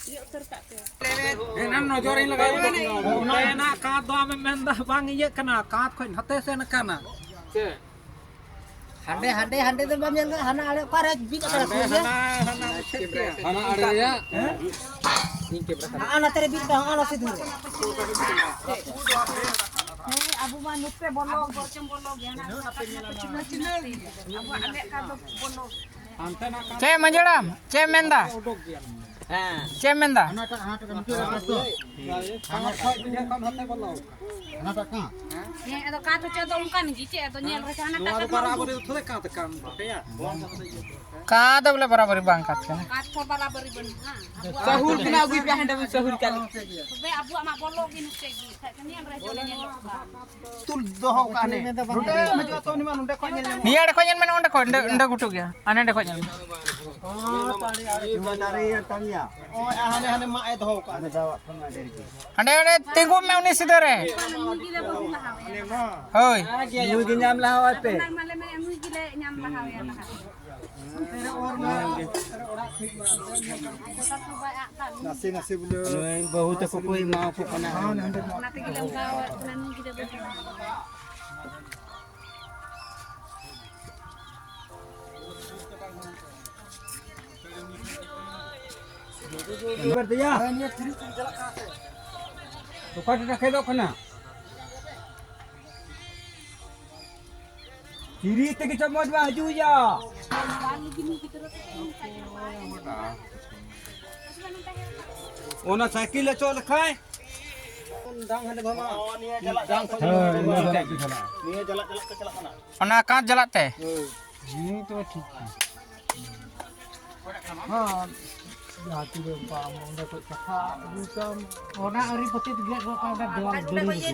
ᱤᱭᱟᱹ ᱩᱛᱟᱹᱨ ᱠᱟᱜ ᱯᱮ᱾ ᱮᱱᱟᱱ ᱱᱚᱡᱚᱨᱤᱧ ᱞᱟᱜᱟᱣ ᱠᱮᱫᱟ᱾ ᱚᱱᱟ ᱨᱮᱱᱟᱜ ᱠᱟᱸᱛ ᱫᱚ ᱟᱢᱮᱢ ᱢᱮᱱᱫᱟ ᱵᱟᱝ ᱤᱭᱟᱹᱜ ᱠᱟᱱᱟ, ᱠᱟᱸᱛ ᱠᱷᱚᱱ ᱱᱟᱛᱮ ᱥᱮᱱ ᱟᱠᱟᱱᱟ᱾ ᱦᱟᱸᱰᱮ, ᱦᱟᱸᱰᱮ, ᱦᱟᱸᱰᱮ ᱫᱚ ᱵᱟᱢ ᱧᱮᱞ ᱠᱟᱜᱼᱟ? ᱦᱟᱱᱟ ᱟᱲᱮ ᱚᱠᱟᱨᱮ ᱵᱤᱫ ᱟᱠᱟᱱᱟ ᱠᱩᱲᱤ ᱫᱚ? ᱦᱟᱱᱟ, ᱦᱟᱱᱟ, ᱦᱟᱱᱟ ᱟᱲᱮ ᱨᱮᱭᱟᱜ᱾ ᱦᱮᱸ? ᱦᱟᱸᱜᱼᱟ, ᱱᱚᱛᱮ ᱨᱮ ᱵᱤᱫ ᱟᱠᱟᱱᱟ, ᱦᱟᱸᱜᱼᱟ, ᱱᱚᱣᱟ ᱥᱤᱫᱷᱟᱹ ᱨᱮ᱾ ᱦᱮᱸ, ᱟᱵᱚ ᱢᱟ ᱱᱚᱛᱮ ᱵᱚᱞᱚ, ᱵᱚᱨᱪᱚᱢ ᱵᱚᱞᱚ ᱜᱮᱭᱟ, ᱦᱟᱱᱟ ᱥᱟᱯᱟ ᱪᱤᱱᱦᱟᱹ ᱪᱤᱱᱦᱟᱹ ᱛᱮ᱾ ᱟᱵᱚᱣᱟᱜ ᱟᱞᱮ ᱚᱠᱟ ᱫᱚ ᱵᱚᱞᱚ᱾ ᱦᱟᱱᱛᱮ ᱱᱟᱜ ᱠᱟᱱ ᱪᱮᱫ ᱢᱟᱹᱡᱷᱤ ᱦᱟᱲᱟᱢ? ᱪᱮᱫ ᱮᱢ ᱢᱮᱱᱫᱟ? ᱩᱰᱩᱠ ᱜᱮᱭᱟ᱾ ᱦᱮᱸ᱾ ᱪᱮᱫ ᱮᱢ ᱢᱮᱱᱫᱟ? ᱦᱟᱱᱟᱴᱟᱜ, ᱦᱟᱱᱟᱴᱟᱜ ᱠᱟᱱᱟ᱾ ᱦᱟᱱᱟ ᱠᱷᱚᱡ ᱤᱧ ᱴᱷᱮᱱ ᱠᱷᱚᱱ ᱦᱟᱱᱛᱮ ᱵᱚᱞᱚ᱾ ᱦᱟᱱᱟᱴᱟᱜ ᱠᱟᱱ᱾ ᱦᱮᱸ, ᱟᱫᱚ ᱠᱟᱸᱛ ᱦᱚᱪᱚ ᱫᱚ ᱚᱱᱠᱟᱱ ᱜᱮ, ᱪᱮᱫ ᱟᱫᱚ ᱧᱮᱞ ᱨᱮ ᱦᱟᱱᱟᱴᱟᱜ ᱱᱚᱣᱟ ᱫᱚ ᱠᱟᱸᱛ ᱵᱟᱨᱟᱵᱚᱨᱤ ᱛᱷᱚᱲᱮ ᱠᱟᱸᱛ ᱠᱟᱱ ᱛᱟᱯᱮᱭᱟ᱾ ᱠᱟᱸᱛ ᱫᱚ ᱵᱚᱞᱮ ᱵᱟᱨᱟᱵᱚᱨᱤ ᱵᱟᱝ ᱠᱟᱸᱛ ᱠᱟᱱᱟ᱾ ᱠᱟᱸᱛ ᱠᱚ ᱵᱟᱨᱟᱵᱚᱨᱤ ᱵᱟᱹᱱᱩᱜᱼᱟ᱾ ᱥᱟᱹᱦᱩᱨ ᱜᱮ ᱱᱟ ᱟᱹᱜᱩᱭ ᱯᱮ, ᱦᱟᱸᱰᱮ ᱵᱚᱱ ᱥᱟᱹᱦᱩᱨ ᱠᱟᱜ᱾ ᱛᱚᱵᱮ ᱟᱵᱚᱣᱟᱜ ᱢᱟ ᱵᱚᱞᱚ ᱜᱮ ᱱᱚᱛᱮ ᱜᱮ, ᱠᱷᱟᱡ ᱫᱚ ᱧᱮᱞ ᱨᱮ ᱦᱚᱸ ᱧᱮᱞᱚᱜ ᱠᱟᱱ᱾ ᱛᱩᱞ ᱫᱚᱦᱚ ᱠᱟᱜ ᱦᱟᱱᱮ᱾ ᱱᱚᱰᱮ ᱦᱤᱡᱩᱜᱼᱟ ᱛᱚ, ᱩᱱᱤ ᱢᱟ ᱱᱚᱰᱮ ᱠᱷᱚᱡ ᱧᱮᱞ ᱧᱟᱢᱚᱜᱼᱟ᱾ ᱱᱤᱭᱟᱹ ᱟᱲᱮ ᱠᱷᱚᱡ ᱧᱮᱞ ᱢᱮ, ᱱᱚᱸᱰᱮ ᱠᱷᱚᱡ, ᱱᱚᱸᱰᱮ, ᱱᱚᱸᱰᱮ ᱜᱷᱩᱴᱩ ᱜᱮᱭᱟ᱾ ᱟᱨ ᱱᱚᱸᱰᱮ ᱠᱷᱚᱡ ᱧᱮᱞ ᱢᱮ᱾ ᱚ, ᱛᱟᱲᱤ ᱟᱲᱮ ᱛᱟᱲᱤ ᱟᱲᱮ ᱛᱟᱲᱤ ᱟᱲᱮ᱾ ᱚ, ᱦᱟᱱᱮ, ᱦᱟᱱᱮ ᱢᱟᱜ ᱮ ᱫᱚᱦᱚ ᱠᱟᱜᱼᱟ᱾ ᱦᱟᱸᱰᱮ, ᱦᱟᱸᱰᱮ ᱛᱤᱸᱜᱩ ᱢᱮ ᱩᱱᱤ ᱥᱤᱫᱷᱟᱹ ᱨᱮ᱾ ᱦᱳᱭ᱾ ᱱᱩᱭ ᱜᱮ ᱧᱟᱢ ᱞᱟᱦᱟ ᱟᱭ ᱯᱮ᱾ ᱱᱩᱭ ᱜᱮᱞᱮ ᱧᱟᱢ ᱞᱟᱦᱟ ᱟᱭᱟ ᱞᱟᱦᱟ᱾ ᱱᱟᱥᱮ ᱱᱟᱥᱮ ᱵᱚᱞᱮ᱾ ᱱᱩᱭ ᱵᱟᱹᱦᱩ ᱛᱟᱠᱚ ᱠᱚ ᱮᱢᱟ ᱠᱚ ᱠᱟᱱᱟ᱾ ᱦᱮᱸ, ᱱᱚᱰᱮ ᱫᱚ᱾ ᱚᱱᱟ ᱛᱮᱜᱮ ᱞᱮ ᱚᱱᱠᱟ ᱠᱟᱱᱟ, ᱱᱩᱭ ᱜᱤᱫᱽᱨᱟᱹ ᱵᱟᱹᱵᱩ᱾ ᱚᱠᱟ ᱴᱟᱴᱟ ᱠᱷᱮᱫᱚᱜ ᱠᱟᱱᱟ? ᱛᱤᱨᱤᱥ ᱛᱮᱜᱮ ᱪᱚ ᱢᱚᱡᱽ ᱵᱟᱝ ᱦᱤᱡᱩᱜ ᱜᱮᱭᱟ᱾ ᱚᱱᱟ ᱥᱟᱭᱠᱮᱞ ᱞᱮ ᱪᱚᱜ ᱞᱮᱠᱷᱟᱡ᱾ ᱰᱟᱝ ᱦᱟᱸᱰᱮ ᱵᱷᱟᱢᱟ᱾ ᱰᱟᱝ ᱠᱷᱚᱱ ᱦᱳᱭ, ᱱᱤᱭᱟᱹ ᱪᱟᱞᱟᱜ ᱛᱮ ᱪᱟᱞᱟᱜ ᱠᱟᱱᱟ᱾ ᱚᱱᱟ ᱠᱟᱸᱛ ᱡᱟᱞᱟᱜ ᱛᱮ? ᱦᱳᱭ᱾ ᱦᱮᱸ, ᱛᱚᱵᱮ ᱴᱷᱤᱠ ᱜᱮᱭᱟ᱾ ᱦᱚᱸ, ᱡᱟᱦᱟᱸ ᱛᱤᱨᱮ ᱚᱱᱠᱟ ᱟᱢ ᱚᱸᱰᱮ ᱠᱷᱚᱡ ᱠᱟᱛᱷᱟ ᱟᱹᱜᱩᱭ ᱛᱟᱢ᱾ ᱚᱱᱟ ᱟᱹᱨᱤ ᱯᱟᱹᱛᱤ ᱜᱮᱫ ᱜᱚᱫ ᱠᱟᱜ ᱢᱮ, ᱫᱮᱣᱟᱞ ᱫᱟᱹᱲᱤ ᱨᱮᱜᱮ᱾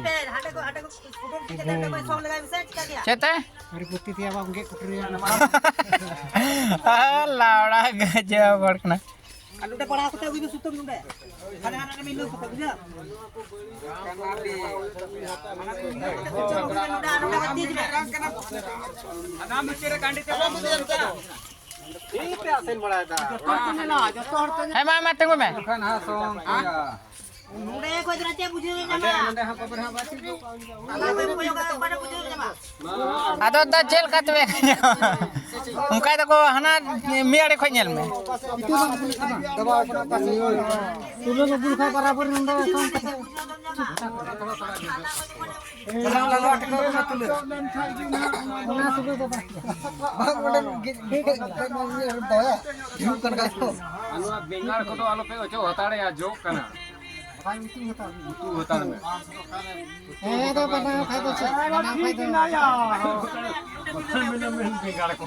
ᱪᱮᱫ ᱛᱮ? ᱟᱹᱨᱤ ᱯᱟᱹᱛᱤ ᱛᱮ ᱵᱟᱢ ᱜᱮᱫ ᱠᱩᱴᱨᱟᱹᱭᱟ ᱚᱱᱟ ᱢᱟ᱾ ᱞᱟᱣᱲᱟ ᱜᱟᱡᱟᱵ ᱦᱚᱲ ᱠᱟᱱᱟ᱾ ᱟᱨ ᱱᱚᱰᱮ ᱯᱟᱲᱦᱟᱣ ᱠᱟᱛᱮ ᱟᱹᱜᱩᱭ ᱢᱮ ᱥᱩᱛᱟᱹᱢ ᱱᱚᱰᱮ᱾ ᱦᱟᱱᱮ ᱦᱟᱱᱟ ᱨᱮ ᱢᱤᱞᱟᱹᱣ ᱠᱟᱛᱮ, ᱵᱩᱡᱷᱟᱹᱣ? ᱦᱟᱱᱟ ᱢᱩᱪᱟᱹᱫ ᱨᱮ ᱜᱟᱸᱰᱤ ᱛᱮ ᱵᱟᱢ ᱢᱤᱞᱟᱹᱣ ᱠᱟᱜᱼᱟ? ᱴᱷᱤᱠ ᱯᱮ ᱟᱥᱮᱱ ᱵᱟᱲᱟᱭᱮᱫᱟ᱾ ᱡᱚᱛᱚ ᱦᱚᱲ ᱠᱚ ᱧᱮᱞᱟ, ᱡᱚᱛᱚ ᱦᱚᱲ ᱠᱚ ᱧᱮᱞᱟ᱾ ᱦᱮᱸ, ᱢᱟ, ᱢᱟ, ᱛᱤᱸᱜᱩ ᱢᱮ᱾ ᱵᱟᱠᱷᱟᱱ ᱦᱟᱸᱜ ᱥᱚᱝ ᱠᱚᱭᱟ᱾ ᱱᱚᱰᱮ ᱠᱚ ᱤᱫᱤ ᱪᱮᱫ ᱵᱩᱡᱷᱟᱹᱣ ᱧᱟᱢᱟ? ᱱᱚᱰᱮ ᱦᱚᱸ ᱠᱚ ᱵᱮᱨᱦᱟ ᱵᱟᱹᱲᱛᱤ ᱫᱚ᱾ ᱟᱞᱟᱝ ᱵᱚᱱ ᱠᱚᱭᱚᱜᱟ, ᱚᱠᱟᱨᱮ ᱵᱩᱡᱷᱟᱹᱣ ᱧᱟᱢᱟ? ᱟᱫᱚ ᱫᱟ ᱪᱮᱫ ᱞᱮᱠᱟ ᱛᱚᱵᱮ? ᱚᱱᱠᱟᱭ ᱫᱟᱠᱚ ᱦᱟᱱᱟ ᱢᱤᱫ ᱟᱲᱮ ᱠᱷᱚᱡ ᱧᱮᱞ ᱢᱮ᱾ ᱛᱩᱞᱟᱹ ᱟᱹᱜᱩ ᱞᱮᱠᱷᱟᱡ ᱵᱟᱨᱟᱵᱚᱨ ᱱᱚᱰᱮ ᱠᱷᱚᱱ ᱚᱱᱟ ᱥᱩᱞᱟᱹ ᱫᱚ ᱵᱟᱝ᱾ ᱵᱟᱝ, ᱚᱸᱰᱮ ᱜᱮ, ᱜᱮ, ᱜᱮ, ᱜᱮ, ᱫᱚᱦᱚᱭᱟ᱾ ᱦᱤᱡᱩᱜ ᱠᱟᱱ ᱠᱷᱟᱡ ᱫᱚ᱾ ᱟᱨ ᱱᱚᱣᱟ ᱵᱮᱸᱜᱟᱲ ᱠᱚᱫᱚ ᱟᱞᱚᱯᱮ ᱚᱪᱚᱜ ᱦᱟᱛᱟᱲᱮᱭᱟ, ᱡᱚᱜ ᱠᱟᱱᱟ᱾ ᱩᱛᱩ ᱦᱟᱛᱟᱲ ᱢᱮ᱾ ᱦᱮᱸ, ᱫᱚ ᱵᱟᱱᱟᱣ ᱠᱷᱟᱡ ᱫᱚ ᱪᱮᱫ? ᱵᱟᱱᱟᱣ ᱠᱷᱟᱡ ᱫᱚ᱾ ᱵᱟᱠᱷᱟᱱ ᱢᱮᱱᱟ ᱢᱮᱱ ᱵᱮᱸᱜᱟᱲ ᱠᱚ᱾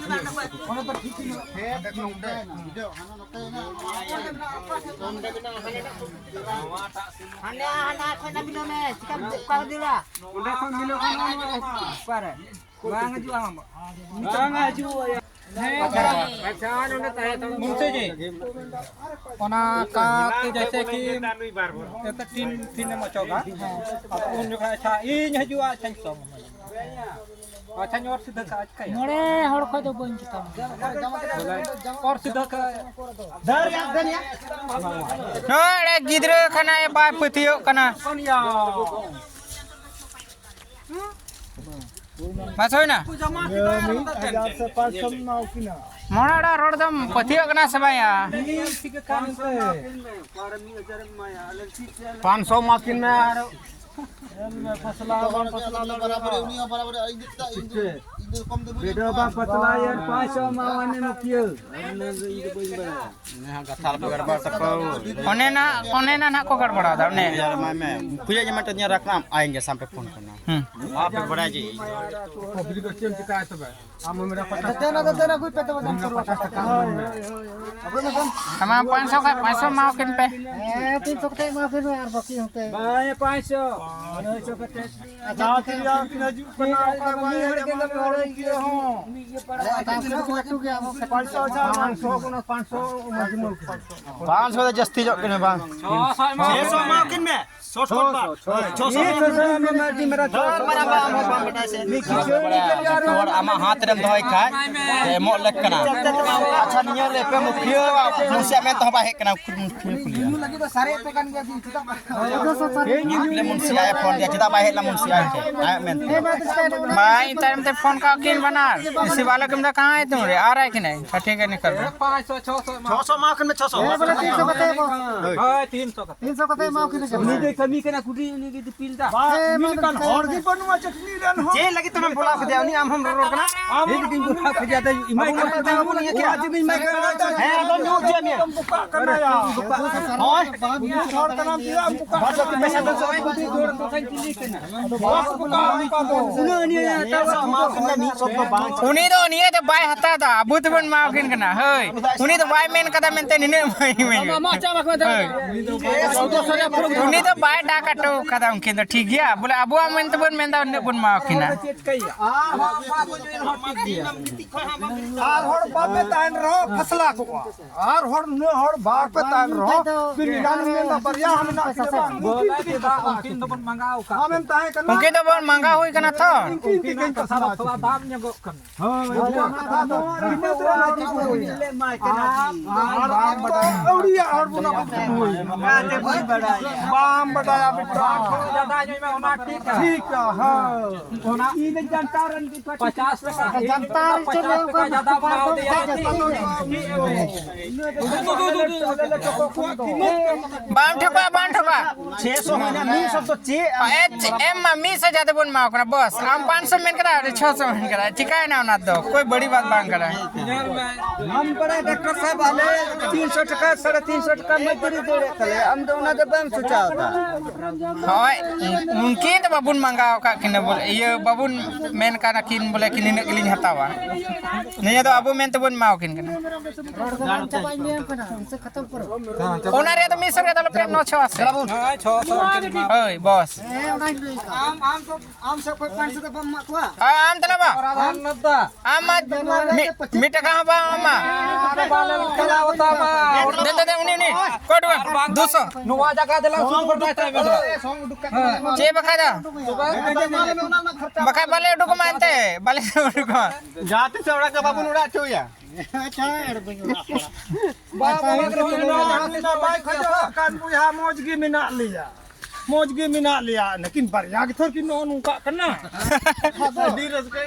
ᱦᱮᱸ, ᱱᱚᱛᱮ ᱢᱮᱱᱟᱜᱼᱟ, ᱦᱟᱱᱟ ᱢᱮᱱᱟᱜᱼᱟ᱾ ᱦᱟᱱᱮ, ᱦᱟᱱᱟ ᱠᱷᱚᱡ ᱱᱟ ᱵᱤᱞᱚᱢ ᱢᱮ, ᱪᱤᱠᱟᱢ ᱚᱠᱟ ᱠᱚ ᱫᱟᱹᱲᱟ? ᱚᱸᱰᱮ ᱠᱷᱚᱱ ᱢᱤᱞᱟᱹᱣ ᱠᱷᱟᱱ ᱱᱚᱜᱼᱚ ᱱᱚᱣᱟ ᱚᱠᱟᱨᱮ? ᱵᱟᱝ ᱦᱤᱡᱩᱜᱼᱟ ᱟᱢᱟᱜ᱾ ᱵᱟᱝ ᱦᱤᱡᱩᱜᱼᱟ᱾ ᱦᱮᱸ, ᱟᱪᱪᱷᱟ, ᱟᱪᱪᱷᱟ, ᱱᱚᱰᱮ ᱛᱟᱦᱮᱸ ᱦᱟᱛᱟᱲ ᱢᱮ᱾ ᱢᱩᱱᱥᱤ ᱡᱤ, ᱚᱱᱟ ᱠᱟᱸᱛ ᱡᱮᱭᱥᱮ ᱠᱤ ᱮᱱᱛᱮ ᱴᱤᱱ, ᱴᱤᱱ ᱮᱢ ᱚᱪᱚᱜᱟ, ᱟᱫᱚ ᱩᱱ ᱡᱚᱠᱷᱟᱡ ᱟᱪᱪᱷᱟ, ᱤᱧ ᱦᱤᱡᱩᱜᱼᱟ, ᱟᱪᱪᱷᱟᱧ ᱥᱚᱝ ᱟᱢᱟ᱾ ᱟᱪᱪᱷᱟᱧ ᱚᱨ ᱥᱤᱫᱷᱟᱹ ᱠᱟᱜᱼᱟ, ᱪᱤᱠᱟᱹᱭᱟ? ᱢᱚᱬᱮ ᱦᱚᱲ ᱠᱷᱚᱡ ᱫᱚ ᱵᱟᱹᱧ ᱪᱤᱠᱟᱹᱣᱟ᱾ ᱵᱚᱞᱮ, ᱚᱨ ᱥᱤᱫᱷᱟᱹ ᱠᱟᱜᱼᱟ᱾ ᱱᱚᱰᱮ ᱜᱤᱫᱽᱨᱟᱹ ᱠᱟᱱᱟᱭ, ᱵᱟᱭ ᱯᱟᱹᱛᱭᱟᱹᱜ ᱠᱟᱱᱟ᱾ ᱵᱟᱥ ᱦᱩᱭᱱᱟ? ᱢᱤᱫ ᱦᱟᱡᱟᱨ ᱥᱮ ᱯᱟᱸᱪᱥᱚ ᱮᱢᱟᱣ ᱠᱤᱱᱟ᱾ ᱢᱚᱬᱮ ᱚᱲᱟᱜ ᱨᱚᱲ ᱫᱚᱢ ᱯᱟᱹᱛᱭᱟᱹᱜ ᱠᱟᱱᱟ ᱥᱮ ᱵᱟᱝᱭᱟ? ᱯᱟᱸᱪᱥᱚ᱾ ᱯᱟᱸᱪᱥᱚ ᱮᱢᱟ ᱠᱤᱱ ᱢᱮ ᱟᱨ ᱧᱮᱞ ᱢᱮ, ᱯᱟᱥᱞᱟ ᱵᱟᱝ ᱯᱟᱥᱞᱟ ᱫᱟᱲᱮᱭᱟᱜᱼᱟ᱾ ᱵᱤᱰᱟᱹᱣ ᱵᱟᱝ ᱯᱟᱥᱞᱟ ᱭᱮᱱ ᱯᱟᱸᱪᱥᱚ ᱮᱢᱟᱣᱟᱭ ᱢᱮ ᱢᱩᱠᱷᱤᱭᱟᱹ᱾ ᱚᱱᱮ ᱦᱟᱸᱜ ᱠᱟᱛᱷᱟ ᱟᱞᱚᱯᱮ ᱜᱟᱲᱵᱟᱲ ᱛᱟᱠᱚ᱾ ᱚᱱᱮ ᱱᱟ, ᱚᱱᱮ ᱱᱟ ᱱᱟᱜ ᱠᱚ ᱜᱟᱲᱵᱟᱲᱟᱣ ᱫᱟ, ᱚᱱᱮ᱾ ᱭᱟᱨ ᱢᱟᱭ ᱢᱮ, ᱠᱩᱭᱟ ᱡᱮ ᱢᱤᱫᱴᱮᱱ ᱧᱮᱞ ᱨᱟᱠᱷᱱᱟ, ᱟᱭᱮᱸᱜᱮ ᱥᱟᱢ ᱯᱮ ᱯᱷᱳᱱ ᱠᱟᱱᱟ᱾ ᱦᱩᱸ᱾ ᱟᱯᱮ ᱵᱟᱲᱟᱭ ᱡᱮ᱾ ᱟᱢ ᱦᱚᱸ ᱢᱮᱨᱟ ᱯᱟᱪᱟᱥ ᱴᱟᱠᱟ᱾ ᱟᱢᱟᱜ ᱯᱟᱸᱪᱥᱚ ᱠᱷᱟᱡ ᱯᱟᱸᱪᱥᱚ ᱮᱢᱟᱣ ᱠᱤᱱ ᱯᱮ᱾ ᱦᱮᱸ, ᱛᱤᱱᱥᱚ ᱠᱟᱛᱮ ᱮᱢᱟ ᱠᱤᱱ ᱢᱮ ᱟᱨ ᱵᱟᱹᱠᱤ ᱦᱚᱸᱯᱮ᱾ ᱵᱟᱝ, ᱯᱟᱸᱪᱥᱚ᱾ ᱟᱪᱪᱷᱟ, ᱡᱟᱦᱟᱸ ᱛᱤᱱᱟᱹᱜ ᱠᱤᱱ ᱦᱤᱡᱩᱜ ᱠᱟᱱᱟ, ᱚᱠᱟ ᱵᱟᱭ ᱦᱮᱡ ᱟᱠᱟᱱᱟ, ᱩᱱᱤ ᱦᱚᱸ᱾ ᱟᱨ ᱯᱟᱸᱪᱥᱚ ᱠᱚ ᱟᱹᱛᱩ ᱜᱮᱭᱟ, ᱟᱵᱚ ᱠᱷᱟᱹᱛᱤᱨ᱾ ᱯᱟᱸᱪᱥᱚ ᱦᱟᱡᱟᱨ, ᱯᱟᱸᱪᱥᱚ, ᱯᱟᱸᱪᱥᱚ ᱫᱚ ᱡᱟᱹᱥᱛᱤ ᱧᱚᱜ ᱠᱤᱱᱟ ᱵᱟᱝ? ᱪᱷᱚᱥᱚ ᱮᱢᱟ ᱠᱤᱱ ᱢᱮ᱾ ᱪᱷᱚᱥᱚ ᱮᱢᱟ ᱠᱤᱱ ᱢᱮ᱾ ᱪᱷᱚᱥᱚ ᱮᱢᱟ ᱠᱤᱱ ᱢᱮ᱾ ᱟᱹᱰᱤ ᱢᱟᱨᱟᱝ ᱪᱷᱚᱥᱚ ᱮᱢᱟ ᱠᱤᱱ ᱢᱮ᱾ ᱢᱤᱫ ᱠᱤᱪᱷᱩ ᱦᱚᱲ ᱟᱢᱟᱜ ᱦᱟᱛ ᱨᱮᱢ ᱫᱚᱦᱚᱭ ᱠᱷᱟᱡ ᱮᱢᱚᱜ ᱞᱮᱠ ᱠᱟᱱᱟ᱾ ᱟᱪᱪᱷᱟ, ᱱᱤᱭᱟᱹ ᱞᱮ ᱯᱮ ᱢᱩᱠᱷᱤᱭᱟᱹ ᱢᱩᱱᱥᱤᱭᱟᱜ ᱢᱮᱱ ᱛᱮᱦᱚᱸ ᱵᱟᱭ ᱦᱮᱡ ᱠᱟᱱᱟ᱾ ᱠᱩᱞᱤᱭᱟ᱾ ᱞᱟᱹᱜᱤᱫ ᱫᱚ ᱥᱟᱨᱮᱡ ᱯᱮ ᱠᱟᱱ ᱜᱮᱭᱟ ᱵᱤᱱ, ᱪᱮᱫᱟᱜ ᱵᱟᱝ? ᱢᱩᱱᱥᱤᱭᱟᱜ ᱮ ᱯᱷᱳᱱ ᱜᱮᱭᱟ, ᱪᱮᱫᱟᱜ ᱵᱟᱭ ᱦᱮᱡ ᱞᱮᱱᱟ ᱢᱩᱱᱥᱤᱭᱟᱜ ᱴᱷᱮᱱ? ᱟᱭᱟᱜ ᱢᱮᱱ ᱛᱮ᱾ ᱵᱟᱭ ᱛᱟᱭᱚᱢ ᱛᱮ ᱯᱷᱳᱱ ᱠᱟᱜ ᱠᱤᱱ ᱵᱟᱱᱟᱨ᱾ ᱤᱥᱤ ᱵᱟᱞᱮ ᱠᱮᱢ ᱫᱟ ᱠᱟᱦᱟᱸ ᱦᱮ ᱛᱩᱢ ᱨᱮ? ᱟᱨ ᱟᱭ ᱠᱤᱱᱟᱹᱧ᱾ ᱴᱷᱤᱠ ᱜᱮ ᱱᱤᱠᱟᱞ ᱫᱚ᱾ ᱯᱟᱸᱪᱥᱚ, ᱪᱷᱚᱥᱚ ᱮᱢᱟ᱾ ᱪᱷᱚᱥᱚ ᱮᱢᱟ ᱠᱤᱱ ᱢᱮ, ᱪᱷᱚᱥᱚ᱾ ᱦᱮᱸ, ᱵᱚᱞᱮ ᱛᱤᱱᱥᱚ ᱠᱟᱛᱮ ᱮᱢᱟ᱾ ᱦᱳᱭ, ᱛᱤᱱᱥᱚ ᱠᱟᱛᱮ᱾ ᱛᱤᱱᱥᱚ ᱠᱟᱛᱮ ᱮᱢᱟ ᱠᱤᱱ ᱢᱮ᱾ ᱩᱱᱤ ᱫᱚᱭ ᱠᱟᱹᱢᱤ ᱠᱟᱱᱟ, ᱠᱩᱰᱤ ᱩᱱᱤ ᱜᱮ ᱫᱤᱯᱤᱞ ᱫᱟ᱾ ᱵᱟᱝ, ᱦᱮᱸ, ᱢᱤᱫ ᱞᱮᱠᱟᱱ ᱦᱚᱲ ᱜᱮ ᱵᱟᱹᱱᱩᱜᱼᱟ ᱪᱟᱹᱠᱨᱤ ᱨᱮᱱ ᱦᱚᱸ᱾ ᱪᱮᱫ ᱞᱟᱹᱜᱤᱫ ᱛᱮᱢ ᱵᱚᱞᱟᱣ ᱠᱮᱫᱮᱭᱟ? ᱩᱱᱤ ᱟᱢ ᱦᱚᱢ ᱨᱚᱨᱚᱲ ᱠᱟᱱᱟ? ᱟᱢ ᱤᱧ ᱫᱚᱧ ᱵᱚᱞᱟᱣ ᱠᱮᱫᱮᱭᱟ, ᱟᱫᱚ ᱮᱢᱟᱭ ᱠᱟᱱᱟ᱾ ᱟᱵᱚ ᱵᱚᱱ ᱤᱭᱟᱹ ᱠᱮᱭᱟ᱾ ᱦᱮᱸ, ᱟᱫᱚ ᱧᱩ ᱦᱚᱪᱚᱭ ᱢᱮᱭᱟ᱾ ᱵᱚᱠᱟᱜ ᱠᱟᱱᱟ ᱭᱟ᱾ ᱦᱳᱭ᱾ ᱢᱤᱫ ᱦᱚᱲ ᱠᱟᱱᱟᱢ ᱪᱮᱫᱟᱜ ᱮᱢ ᱵᱚᱠᱟᱜ ᱠᱟᱱᱟ? ᱩᱱᱤ ᱫᱚ ᱱᱤᱭᱟᱹ ᱫᱚ ᱵᱟᱭ ᱦᱟᱛᱟᱣ ᱫᱟ, ᱟᱵᱚ ᱛᱮᱵᱚᱱ ᱮᱢᱟ ᱠᱤᱱ ᱠᱟᱱᱟ᱾ ᱦᱳᱭ, ᱩᱱᱤ ᱫᱚ ᱵᱟᱭ ᱢᱮᱱ ᱠᱟᱫᱟ ᱢᱮᱱᱛᱮ ᱱᱤᱱᱟᱹᱜ ᱮᱢᱟᱭ ᱢᱮ᱾ ᱦᱳᱭ᱾ ᱩᱱᱤ ᱫᱚ ᱵᱟᱭ ᱰᱟᱠ ᱦᱚᱴᱚ ᱠᱟᱫᱟ ᱩᱱᱠᱤᱱ ᱫᱚ, ᱴᱷᱤᱠ ᱜᱮᱭᱟ, ᱵᱚᱞᱮ ᱟᱵᱚᱣᱟᱜ ᱢᱮᱱ ᱛᱮᱵᱚᱱ ᱢᱮᱱᱫᱟ, ᱩᱱᱟᱹᱜ ᱵᱚᱱ ᱮᱢᱟ ᱠᱤᱱᱟ᱾ ᱟᱨ ᱦᱚᱲ ᱵᱟᱯᱮ ᱛᱟᱦᱮᱱ ᱨᱮᱦᱚᱸ ᱯᱷᱟᱥᱞᱟ ᱠᱚᱜᱼᱟ, ᱟᱨ ᱦᱚᱲ ᱱᱩᱱᱟᱹᱜ ᱦᱚᱲ ᱵᱟᱯᱮ ᱛᱟᱦᱮᱱ ᱨᱮᱦᱚᱸ ᱱᱤᱫᱟᱱ ᱢᱮᱱᱫᱟ, ᱵᱟᱨᱭᱟ ᱦᱚᱸ ᱢᱮᱱᱟᱜ ᱠᱤᱱᱟ ᱵᱟᱝ? ᱩᱱᱠᱤᱱ ᱵᱚᱞᱮ ᱛᱮᱠᱤᱱ ᱪᱮᱫᱟᱜ ᱠᱟᱛᱷᱟ ᱩᱱᱠᱤᱱ ᱫᱚᱵᱚᱱ ᱢᱟᱸᱜᱟᱣ ᱟᱠᱟᱫ? ᱟᱢᱮᱢ ᱛᱟᱦᱮᱸ ᱠᱟᱱᱟ? ᱩᱱᱠᱤᱱ ᱫᱚᱵᱚᱱ ᱢᱟᱸᱜᱟᱣ ᱦᱩᱭ ᱠᱟᱱᱟ ᱛᱚ᱾ ᱩᱱᱠᱤᱱ ᱛᱮᱠᱤᱱ ᱩᱱᱠᱤᱱᱟᱜ ᱠᱟᱛᱷᱟ ᱫᱚ ᱠᱟᱛᱷᱟ᱾ ᱛᱷᱚᱲᱟ ᱫᱟᱢ ᱧᱚᱜᱚᱜ ᱠᱟᱱᱟ᱾ ᱦᱳᱭ, ᱩᱱᱠᱤᱱᱟᱜ ᱠᱟᱛᱷᱟ ᱫᱚ ᱤᱱᱟᱹ ᱛᱮ ᱟᱨ ᱟᱨ ᱟᱢ ᱫᱚ ᱟᱹᱣᱲᱤᱭᱟᱹ ᱦᱚᱲ ᱵᱚᱱ ᱟᱵᱚ ᱵᱚᱱ ᱦᱩᱭ᱾ ᱵᱟᱢ ᱵᱟᱰᱟᱭᱟ ᱵᱮᱴᱟ᱾ ᱡᱟᱫᱟ ᱧᱚᱜ ᱢᱮ, ᱚᱱᱟ ᱴᱷᱤᱠ ᱟ᱾ ᱴᱷᱤᱠ ᱟ, ᱦᱮᱸ᱾ ᱚᱱᱟ ᱯᱚᱪᱟᱥ ᱴᱟᱠᱟ, ᱡᱟᱱᱛᱟᱨ ᱯᱚᱪᱟᱥ ᱴᱟᱠᱟ ᱡᱟᱫᱟ ᱵᱚᱱ ᱮᱢᱟ ᱫᱮᱭᱟ᱾ ᱵᱟᱝ ᱴᱷᱤᱠᱚᱜᱼᱟ, ᱵᱟᱝ ᱴᱷᱤᱠᱚᱜᱼᱟ᱾ ᱪᱷᱮ ᱥᱚ ᱦᱚᱸ ᱧᱟᱢ, ᱢᱤᱫ ᱥᱚ ᱫᱚ ᱪᱮᱫ? ᱮ, ᱮᱢ ᱢᱟ ᱢᱤᱫ ᱦᱟᱡᱟᱨ ᱛᱮᱵᱚᱱ ᱮᱢᱟ ᱠᱚ ᱠᱟᱱᱟ, ᱵᱚᱥ᱾ ᱟᱢ ᱯᱟᱸᱪ ᱥᱚ ᱢᱮᱱ ᱠᱮᱫᱟ, ᱟᱨ ᱪᱷᱚ ᱥᱚ ᱢᱮᱱ ᱠᱮᱫᱟ, ᱪᱤᱠᱟᱭᱮᱱᱟ ᱚᱱᱟ ᱫᱚ? ᱠᱳᱭ ᱵᱟᱹᱲᱤ ᱵᱟᱛ ᱵᱟᱝ ᱠᱟᱱᱟ᱾ ᱧᱮᱞ ᱢᱮ᱾ ᱟᱢ ᱵᱟᱲᱟᱭ ᱰᱟᱠᱛᱟᱨ ᱥᱟᱦᱮᱵ, ᱟᱞᱮ ᱛᱤᱱ ᱥᱚ ᱴᱟᱠᱟ, ᱥᱟᱲᱮ ᱛᱤᱱ ᱥᱚ ᱴᱟᱠᱟ ᱢᱚᱡᱫᱩᱨᱤ ᱫᱟᱹᱲᱮᱫ ᱛᱟᱞᱮᱭᱟ, ᱟᱢ ᱫᱚ ᱚᱱᱟ ᱫᱚ ᱵᱟᱢ ᱥᱚᱪᱟᱣ ᱮᱫᱟ᱾ ᱦᱳᱭ, ᱩᱱᱠᱤᱱ ᱫᱚ ᱵᱟᱵᱚᱱ ᱢᱟᱸᱜᱟᱣ ᱟᱠᱟᱫ ᱠᱤᱱᱟ, ᱵᱚᱞᱮ, ᱤᱭᱟᱹ, ᱵᱟᱵᱚᱱ ᱢᱮᱱ ᱠᱟᱱᱟ ᱠᱤᱱ, ᱵᱚᱞᱮ, ᱠᱤᱱ ᱱᱤᱱᱟᱹᱜ ᱜᱮᱞᱤᱧ ᱦᱟᱛᱟᱣᱟ᱾ ᱱᱤᱭᱟᱹ ᱫᱚ ᱟᱵᱚ ᱢᱮᱱ ᱛᱮᱵᱚᱱ ᱮᱢᱟᱣ ᱠᱤᱱ ᱠᱟᱱᱟ᱾ ᱚᱱᱟ ᱨᱮᱭᱟᱜ ᱫᱚ ᱢᱤᱫ ᱥᱚ ᱨᱮᱭᱟᱜ ᱫᱚ ᱟᱞᱚᱯᱮ ᱱᱚ ᱥᱚ ᱟᱥᱮ᱾ ᱦᱳᱭ, ᱪᱷᱚ ᱥᱚ ᱠᱤᱱ ᱮᱢᱟ᱾ ᱦᱳᱭ, ᱵᱚᱥ᱾ ᱟᱢ, ᱟᱢ ᱫᱚ, ᱟᱢ ᱥᱮᱫ ᱠᱷᱚᱱ ᱯᱟᱸᱪ ᱥᱚ ᱫᱚ ᱵᱟᱢ ᱮᱢᱟ ᱠᱚᱣᱟ? ᱦᱳᱭ, ᱟᱢ ᱫᱮᱞᱟ ᱵᱟ᱾ ᱟᱢ ᱱᱚᱛᱟ᱾ ᱟᱢ ᱢᱟ ᱢᱤᱫ, ᱢᱤᱫ ᱴᱟᱠᱟ ᱦᱚᱸ ᱵᱟᱢ ᱮᱢᱟ᱾ ᱟᱨ ᱵᱟᱞᱮ ᱪᱟᱞᱟᱣ ᱛᱟ ᱢᱟ᱾ ᱫᱮ, ᱫᱮ, ᱫᱮ, ᱩᱱᱤ, ᱩᱱᱤ᱾ ᱠᱚᱭ ᱴᱟᱠᱟ? ᱫᱩ ᱥᱚ᱾ ᱱᱚᱣᱟ ᱡᱟᱭᱜᱟ ᱫᱮᱞᱟ ᱥᱩᱨ ᱠᱚᱨᱮ ᱛᱟᱦᱮᱸ ᱢᱮ᱾ ᱪᱮᱫ ᱵᱟᱠᱷᱟᱡ ᱫᱚ? ᱵᱟᱠᱷᱟᱡ ᱵᱟᱞᱮ ᱩᱰᱩᱠᱚᱜ ᱢᱟ ᱮᱱᱛᱮ, ᱵᱟᱞᱮ ᱩᱰᱩᱠᱚᱜ ᱢᱟ᱾ ᱡᱟᱦᱟᱸ ᱛᱤᱥ ᱚᱲᱟᱜ ᱜᱮ ᱵᱟᱵᱚᱱ ᱚᱲᱟᱜ ᱦᱚᱪᱚᱭᱟ᱾ ᱵᱟᱵᱟ ᱢᱟᱜᱽᱨᱮ ᱦᱩᱭ ᱱᱟ, ᱦᱟᱹᱱᱤ ᱢᱟ ᱵᱟᱭ ᱠᱷᱚᱡᱚᱜ ᱠᱟᱱ ᱵᱚᱭᱦᱟ, ᱢᱚᱡᱽ ᱜᱮ ᱢᱮᱱᱟᱜ ᱞᱮᱭᱟ, ᱢᱚᱡᱽ ᱜᱮ ᱢᱮᱱᱟᱜ ᱞᱮᱭᱟ, ᱞᱮᱠᱤᱱ ᱵᱟᱨᱭᱟ ᱜᱮ ᱛᱷᱚᱨ ᱠᱤᱱ ᱱᱚᱜᱼᱚ ᱱᱚᱝᱠᱟᱜ ᱠᱟᱱᱟ᱾ ᱟᱹᱰᱤ ᱨᱟᱹᱥᱠᱟᱹ